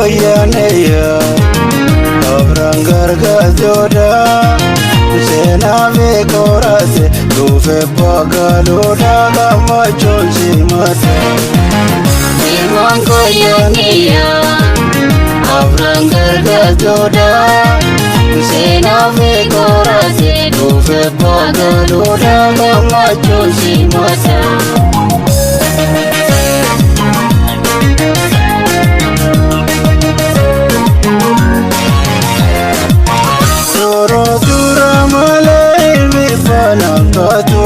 Koyyaneya afran gargaartoodha seenaa fi qoraate dhufe baagaaloodha gammachuun simata. Ilmaan koyyaaniya afran gargaartoodha seenaa fi qoraate dhufe baagaaloodha gammachuun simata. Yeroo dura malee ilmi faana kaatu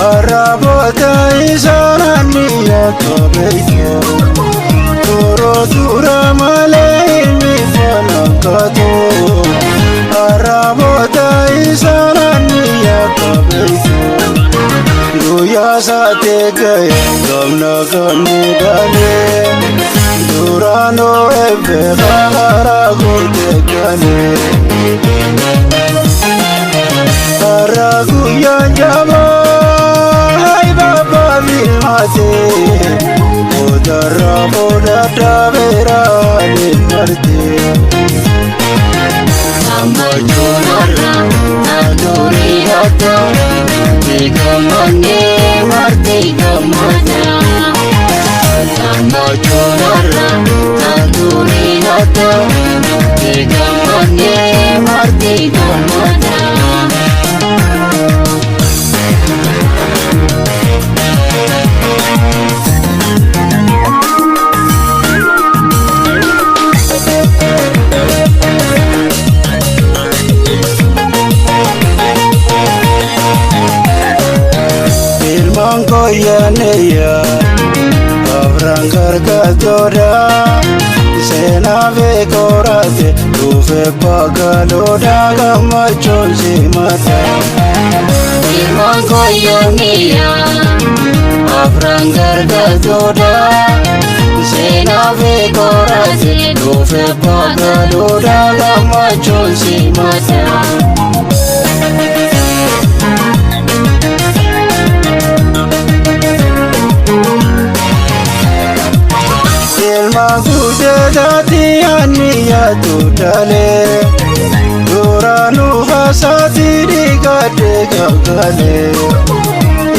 arraboota isaan ni yakkabeeku. Yeroo dura malee ilmi faana kaatu arraboota isaan ni yakkabeeku. Guyyaa saatee ga'e gamna gamni dhalee duraanoo eebbee karaa guutee galee. Har'a guyyaan jabaa haibaba bilmaatee Odarra booda dabeeraan martee. Gammachuun har'a naannolee adda gammadnee marti gammada. Gammachuun har'a naannolee adda gammadnee marti gammada. Ilmaan koyyaneya afran gargaartoodha seenaa fi qoraate dhufe baagaaloodha gammachuun simata. Ilmaan koyyaaniya afran gargaartoodha seenaa fi qoraate dhufe baagaaloodha gammachuun simata. Ilma guuteetaati anniyaatu dhalee duraanuu haasaati dhiigadhee gaggaalee.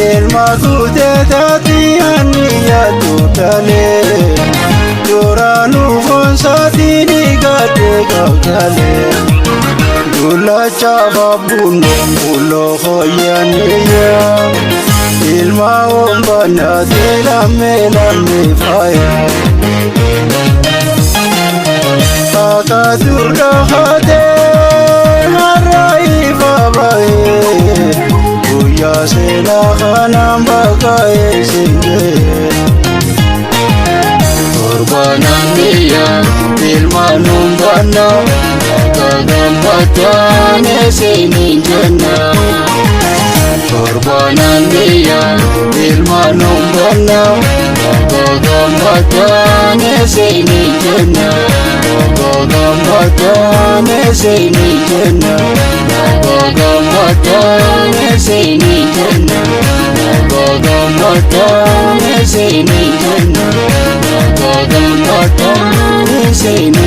Ilma guuteetaati anniyaatu dhalee duraanuu foonsaati dhiigadhee gaggaalee. Dullacha baabbuun fuuloo hooyyaneeyya ilma hombanaati lammee lammee faaya. Akka dura haatee har'a ifa ba'ee guyyaa seenaa kanaan bakka eessingee. Torbananiya ilmaan humbanna akka gammadaan isiniin jenna. Torbananiya ilmaan humbanna akka gammadaan isiniin jenna. Akka gammadaan isiniin jenna. Akka gammadaan isiniin jenna. Akka gammadaan isiniin jenna. Akka gammadaan isiniin